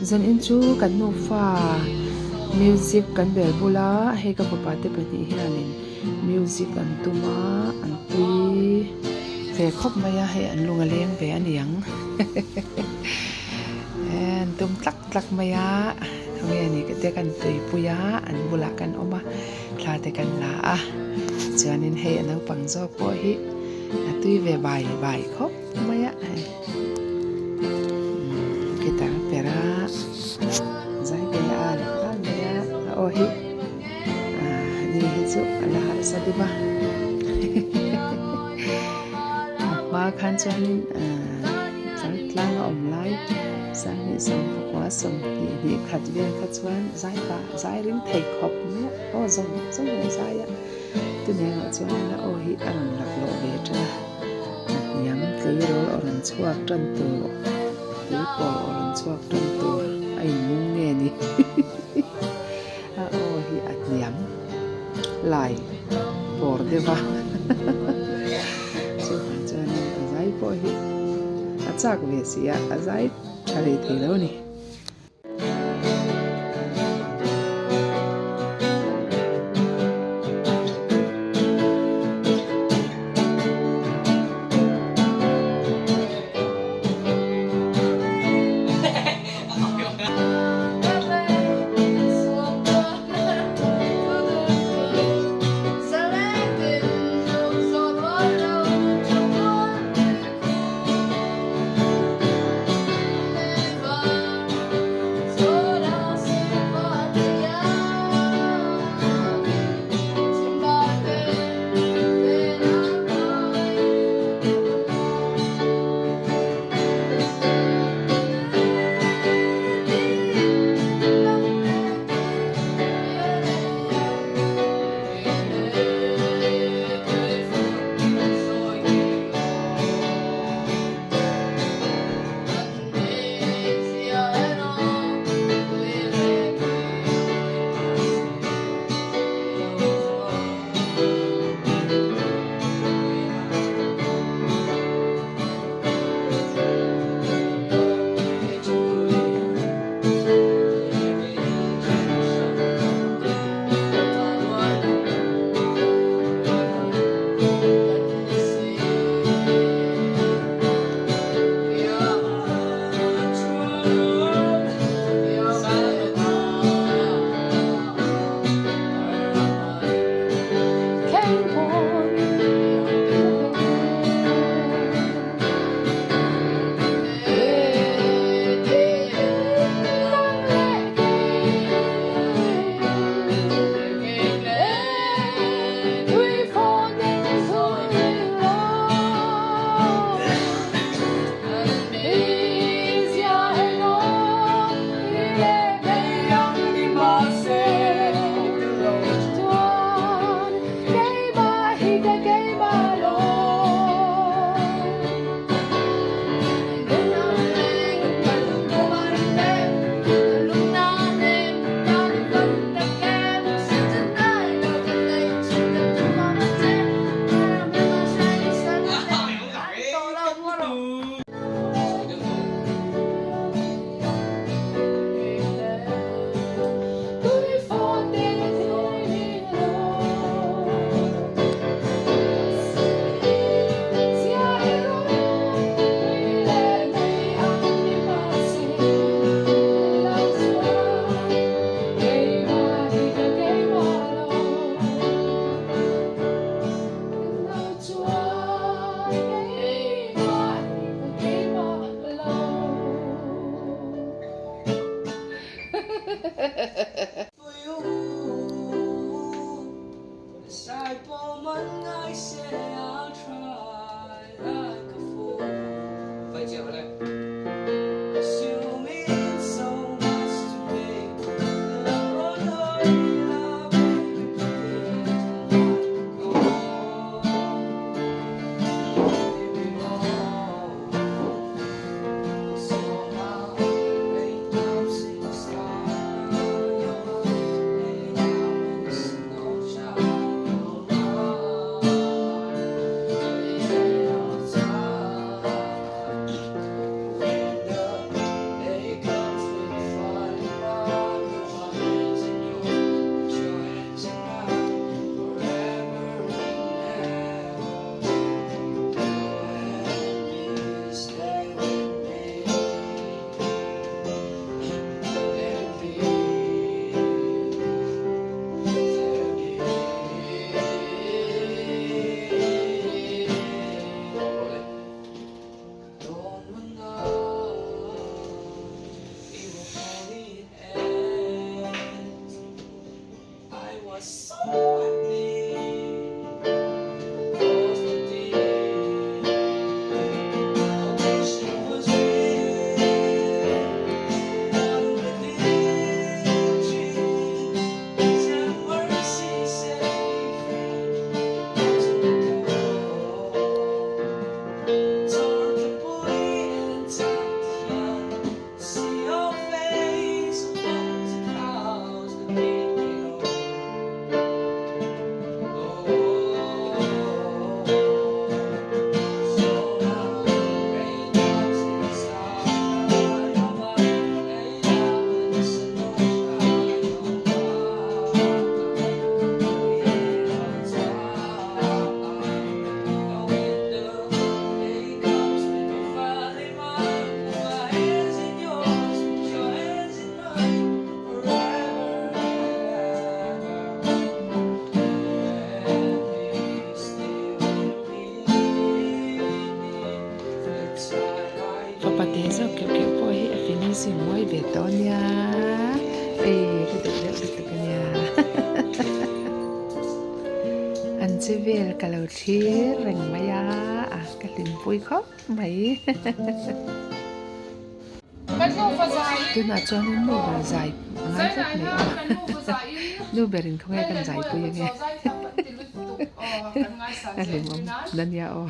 Zanin chu kan nufa music kan bel bula hei ka fapa te pahnih hianin music an tum a an tui ve khawp mai a hei an lung a leng ve a niang an tum tlak tlak mai a khawnge ni te kan tuipui a an bulah kan awm a thla te kan la a chuanin hei a naupang zawk pawh hi a tui ve bai bai khawp mai a hei guitar a perh a zai ve a lo al mai a a aw hi ah ni hi chu a la harsa deuh a a hma khan chuanin ah tlang a awm lai sanghnih sawmpakua sawmhnih hnih khat vel kha chuan zai pah zai ring thei khawp mai a aw zawng zawng in a zai a tunengah chuan a aw hi a rawn laklawh ve tan a a hniam tleirawl a rawn chhuak tan tur tuipawr a rawn chhuak tan tur a inmung nge ni a aw hi a hniam lai pawr deuh a chuvang chuanin a zai pawh hi a chak ve si a a zai tha rei thei lo a ni. reuh keuh keuh pawh hi a finishing mawi ve tawh ania hei ka duh reuh lutuk ania an che vel ka lo thlir reng mai a ka hlimpui khawp mai. Tunah chuanin nu ber zai a ngai tlat mai a, nu berin khawnge kan zaipui ange a hlimawm na nia aw.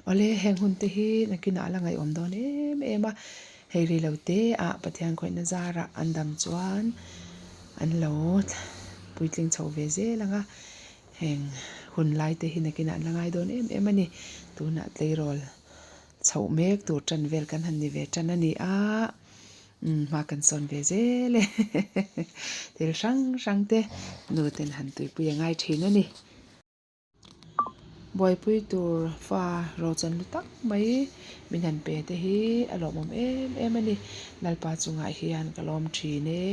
Awle heng hun te hi nakinah a la ngaihawm dawn em em a, hei ri lo te ah Pathian khawihna zarah an dam chuan an lo puitling chho ve zel ang a, heng hun lai te hi nakinah an la ngai dawn em em a ni, tunah tleirawl chhoh mek tur tan vel kan han ni ve tan a ni a. Umm hma kan sawn ve zel e thil hrang hrang te nu ten han tuipui a ngai thin a ni. Buaipui tur fa rochan lu tak mai min han pe te hi a lawmawm em em a ni. Lalpa chungah hian ka lawm thin e.